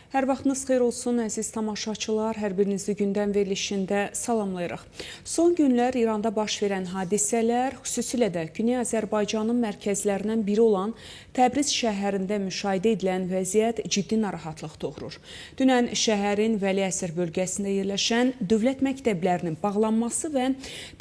Hər vaxtınız xeyir olsun, əziz tamaşaçılar. Hər birinizi gündəm verilişində salamlayırıq. Son günlər İranda baş verən hadisələr, xüsusilə də Güney Azərbaycanın mərkəzlərindən biri olan Təbriz şəhərində müşahidə edilən vəziyyət ciddi narahatlıq doğurur. Dünən şəhərin Vəliəsr bölgəsində yerləşən dövlət məktəblərinin bağlanması və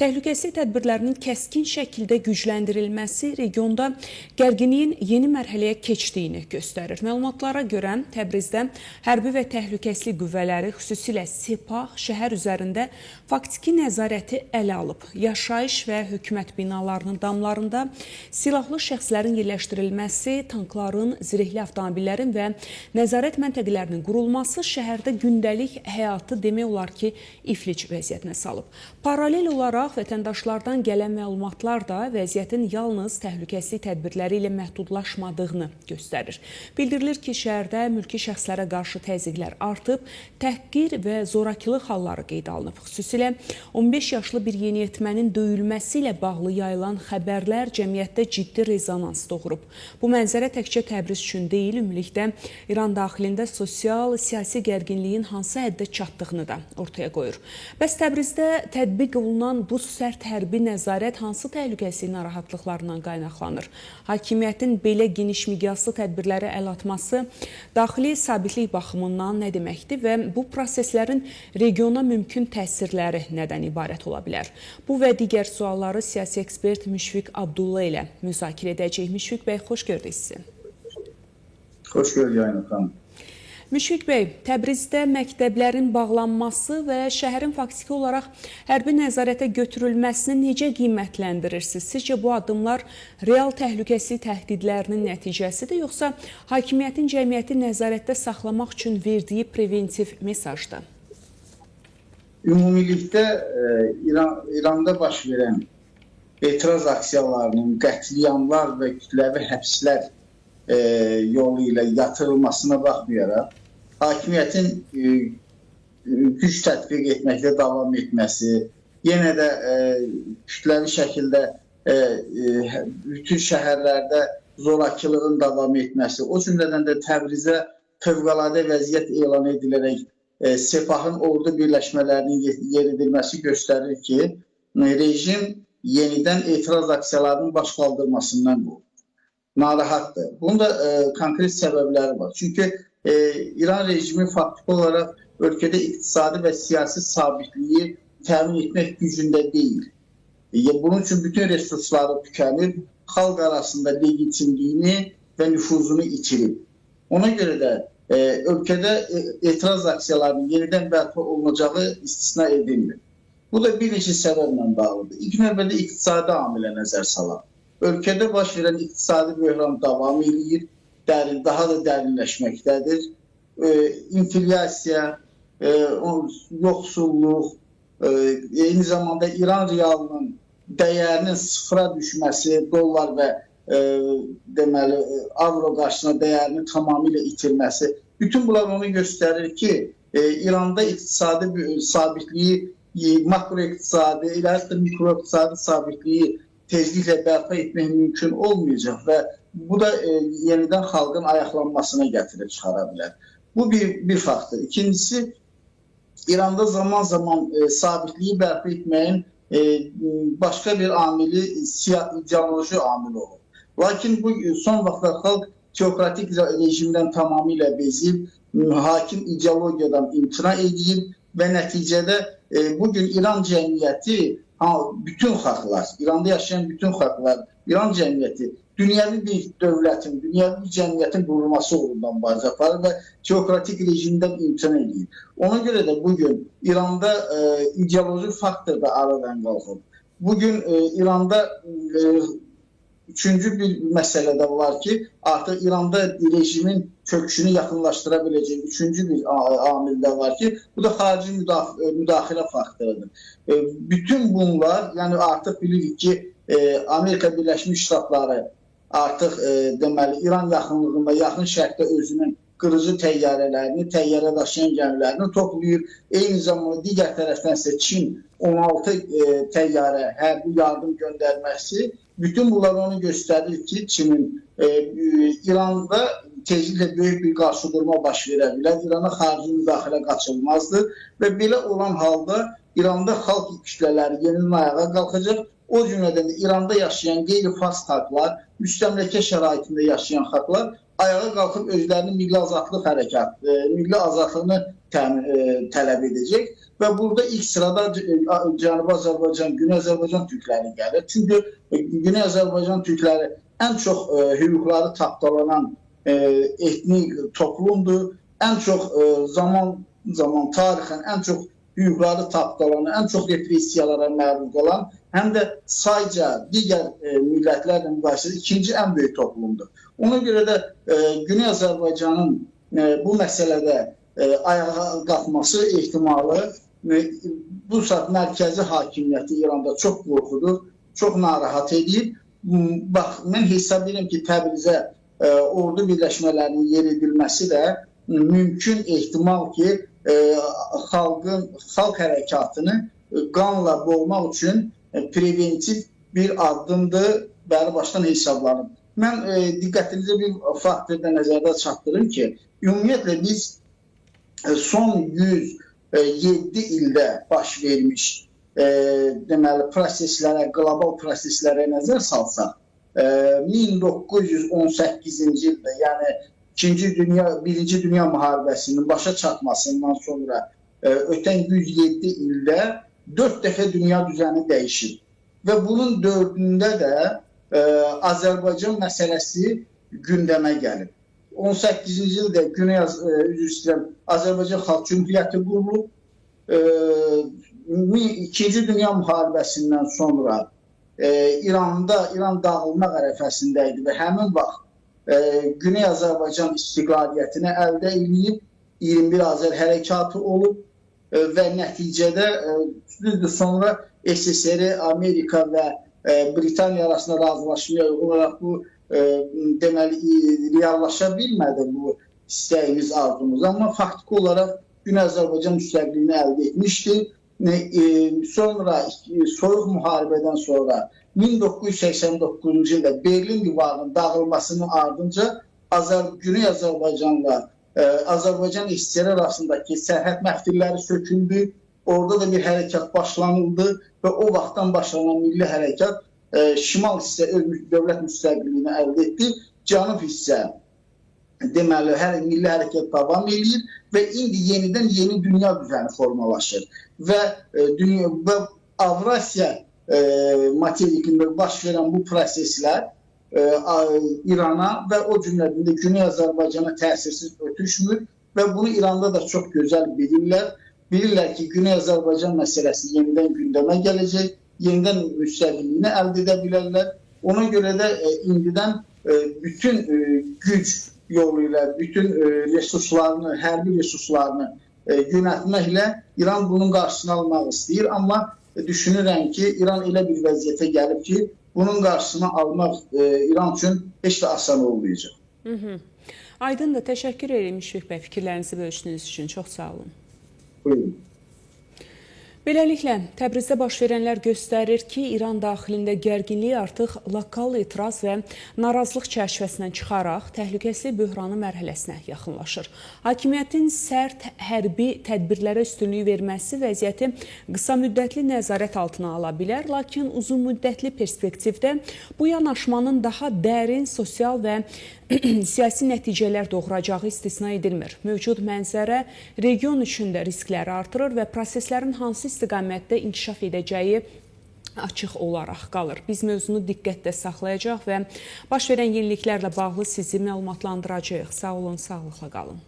təhlükəsizlik tədbirlərinin kəskin şəkildə gücləndirilməsi regionda gərginliyin yeni mərhələyə keçdiyini göstərir. Məlumatlara görə Təbrizdə hərbi və təhlükəsizlik qüvvələri, xüsusilə Sepah, şəhər üzərində faktiki nəzarəti ələ alıb. Yaşayış və hökumət binalarının damlarında silahlı şəxslərin yerləşdirilməsi, tankların, zirehli avtomobillərin və nəzarət məntəqələrinin qurulması şəhərdə gündəlik həyatı demək olar ki, iflic vəziyyətinə salıb. Paralel olaraq vətəndaşlardan gələn məlumatlar da vəziyyətin yalnız təhlükəsizlik tədbirləri ilə məhdudlaşmadığını göstərir. Bildirilir ki, şəhərdə mülki şəxslərə qarşı təzyiqlər artıb, təhqir və zorakılıq halları qeydə alınıb. Xüsusilə 15 yaşlı bir yeniyetmənin döyülməsi ilə bağlı yayılan xəbərlər cəmiyyətdə ciddi rezonans doğurub. Bu mənzərə təkcə Təbriz üçün deyil, ümumilikdə İran daxilində sosial, siyasi gərginliyin hansı həddə çatdığını da ortaya qoyur. Bəs Təbrizdə tətbiq olunan bu sərt hərbi nəzarət hansı təhlükəsizlik narahatlıqlarından qaynaqlanır? Hakimiyyətin belə geniş miqyaslı tədbirlərə əl atması daxili sabitlik baxımından nə deməkdir və bu proseslərin regiona mümkün təsirləri nədən ibarət ola bilər? Bu və digər sualları siyasi ekspert Müşfiq Abdulla ilə müzakirə edəcəyik. Müşfiq bəy, xoş gördük sizi. Xoş gördük Aynur xanım. Müşfiq bəy, Təbrizdə məktəblərin bağlanması və şəhərin faktiki olaraq hərbi nəzarətə götürülməsini necə qiymətləndirirsiniz? Sizcə bu addımlar real təhlükəsizlik təhdidlərinin nəticəsidir, yoxsa hakimiyyətin cəmiyyəti nəzarətdə saxlamaq üçün verdiyi preventiv mesajdır? Ümumilikdə İranda baş verən etiraz aksiyalarının qətliamlar və kütləvi həbslər yolu ilə yatırılmasına baxmayaraq, hakimiyyətin güc tətbiq etməkdə davam etməsi, yenə də kütləvi şəkildə bütün şəhərlərdə zorakılığın davam etməsi, o cümlədən də Təbrizə fövqəladə vəziyyət elan edilərək Sepahın ordu birləşmələrinin yeridilməsi göstərir ki, rejim yenidən etiraz aksiyalarının baş qaldırmasından qorxur. Narahatdır. Bunun da konkret səbəbləri var. Çünki İran rejimi faktiki olaraq ölkədə iqtisadi və siyasi sabitliyi təmin etmək gücündə deyil. Bunun üçün bütün resursları tükənib, xalq arasında legitimliyini və nüfuzunu itirib. Ona görə də ölkədə etiraz aksiyalarının yenidən bərpa olunacağı istisna edilmir. Bu da bir neçə səbəblə bağlıdır. İlk növbədə iqtisadi amilə nəzər salaq. Ölkədə baş verən iqtisadi böhran davam eləyir, daha da dərinləşməkdədir. İnflyasiya, yoxsulluq, eyni zamanda İran realının dəyərinin sıfıra düşməsi, dollar və deməli avro qarşısında dəyərini tamamilə itirməsi, bütün bunlar onu göstərir ki, İranda iqtisadi sabitliyi, makroiqtisadi, elə hətta mikroiqtisadi sabitliyi tezliklə bərpa etmək mümkün olmayacaq və bu da yenidən xalqın ayaqlanmasına gətirib çıxara bilər. Bu bir faktor. İkincisi, İranda zaman-zaman sabitliyi bərpa etməyin başqa bir amili ideoloji amili olur. Lakin bu son vaxtlar xalq teokratik rejimdən tamamilə bezib, hakim ideologiyadan imtina edib və nəticədə bugün İran cəmiyyəti, bütün xalqlar, İranda yaşayan bütün xalqlar, İran cəmiyyəti dünyəvi bir dövlətin, dünyəvi bir cəmiyyətin qurulması uğrunda mübarizə aparır və teokratik rejimdən imtina edir. Ona görə də bugün İranda ideoloji faktor da aradan qalxıb. Bugün İranda üçüncü bir məsələ də var ki, artıq İranda rejimin çöküşünü yaxınlaşdıra biləcək üçüncü bir amil də var ki, bu da xarici müdaxilə faktorudur. Bütün bunlar, yəni artıq bilirik ki, Amerika Birləşmiş Ştatları artıq deməli İran yaxınlığında, yaxın şərqdə özünün qırıcı təyyarələrini, təyyarə daşıyan gəmilərini toplayır. Eyni zamanda digər tərəfdən isə Çin 16 təyyarə hərbi yardım göndərməsi, bütün bunlar onu göstərir ki, Çinin İranda tezliklə böyük bir qarşıdurma baş verə bilər. İrana xarici müdaxilə qaçılmazdır və belə olan halda İranda xalq kütlələri yenidən ayağa qalxacaq. O cümlədən də İranda yaşayan qeyri-fars xalqlar, müstəmləkə şəraitində yaşayan xalqlar ayağa qalxıb özlərinin milli azadlıq hərəkatı, milli azadlığını tələb edəcək və burada ilk sırada Cənubi Azərbaycan, Güney Azərbaycan türkləri gəlir. Çünki Güney Azərbaycan türkləri ən çox hüquqları tapdalanan etnik toplumdur. Ən çox zaman tarixən ən çox hüquqları tapdalanan, ən çox repressiyalara məruz qalan, həm də sayca digər millətlərlə müqayisədə ikinci ən böyük toplumdur. Ona görə də Güney Azərbaycanın bu məsələdə ayağa qalxması ehtimalı bu saat mərkəzi hakimiyyəti İranda çox qorxudur, çox narahat edib. Bax, mən hesab edirəm ki, Təbrizə ordu birləşmələrinin yeridilməsi də mümkün ehtimal ki, xalq hərəkatını qanla boğmaq üçün preventiv bir addımdır, bəri başdan hesablanıb. Mən diqqətinizə bir faktor da nəzərdə çatdırım ki, ümumiyyətlə biz son 107 ildə baş vermiş deməli proseslərə, qlobal proseslərə nəzər salsaq, 1918-ci ildə, yəni Birinci Dünya müharibəsinin başa çatmasından sonra ötən 107 ildə 4 dəfə dünya düzəni dəyişib və bunun 4-ündə də Azərbaycan məsələsi gündəmə gəlib. 18-ci ildə üzr istəyirəm, Azərbaycan Xalq Cümhuriyyəti qurulub. İkinci Dünya müharibəsindən sonra İran dağılmaq ərəfəsində idi və həmin vaxt Güney Azərbaycan istiqlaliyyətini əldə edib, 21 Azər hərəkatı olub və nəticədə düzdür, sonra SSR, Amerika və Britaniya arasında razılaşmaya uyğun olaraq bu deməli reallaşa bilmədi bu istəyimiz, arzumuz. Amma faktiki olaraq Güney Azərbaycan müstəqilliyini əldə etmişdi. Sonra soyuq müharibədən sonra 1989-cu ildə Berlin divarının dağılmasının ardınca Güney Azərbaycanla Azərbaycan SSR arasındakı sərhəd məftilləri söküldü. Orada da bir hərəkat başlanıldı və o vaxtdan başlanan milli hərəkat şimal hissə öz dövlət müstəqilliyini əldə etdi. Cənub hissə deməli hər milli hərəkat davam eləyir və indi yenidən yeni dünya düzəni formalaşır və dünya və Avrasiya materikində baş verən bu proseslər İrana və o cümlədən də Güney Azərbaycana təsirsiz ötüşmür və bunu İranda da çox gözəl bilirlər. Bilirlər ki, Güney Azərbaycan məsələsi yenidən gündəmə gələcək, yenidən müstəqilliyini əldə edə bilərlər. Ona görə də indidən bütün güc yolu ilə, bütün resurslarını, hərbi resurslarını yönəltməklə İran bunun qarşısını almaq istəyir. Amma düşünürəm ki, İran elə bir vəziyyətə gəlib ki, bunun qarşısını almaq İran üçün heç də asan olmayacaq. Aydındır, təşəkkür edirəm Müşfiq bəy, fikirlərinizi bölüşdüyünüz üçün. Çox sağ olun. Buyurun. Beləliklə, Təbrizdə baş verənlər göstərir ki, İran daxilində gərginlik artıq lokal etiraz və narazılıq çərçivəsindən çıxaraq təhlükəsizlik böhranı mərhələsinə yaxınlaşır. Hakimiyyətin sərt hərbi tədbirlərə üstünlük verməsi vəziyyəti qısa müddətli nəzarət altına ala bilər, lakin uzun müddətli perspektivdə bu yanaşmanın daha dərin sosial və siyasi nəticələr doğuracağı istisna edilmir. Mövcud mənzərə region üçün də riskləri artırır və proseslərin hansı istiqamətdə inkişaf edəcəyi açıq olaraq qalır. Biz mövzunu diqqətdə saxlayacaq və baş verən yeniliklərlə bağlı sizi məlumatlandıracağıq. Sağ olun, sağlıqla qalın.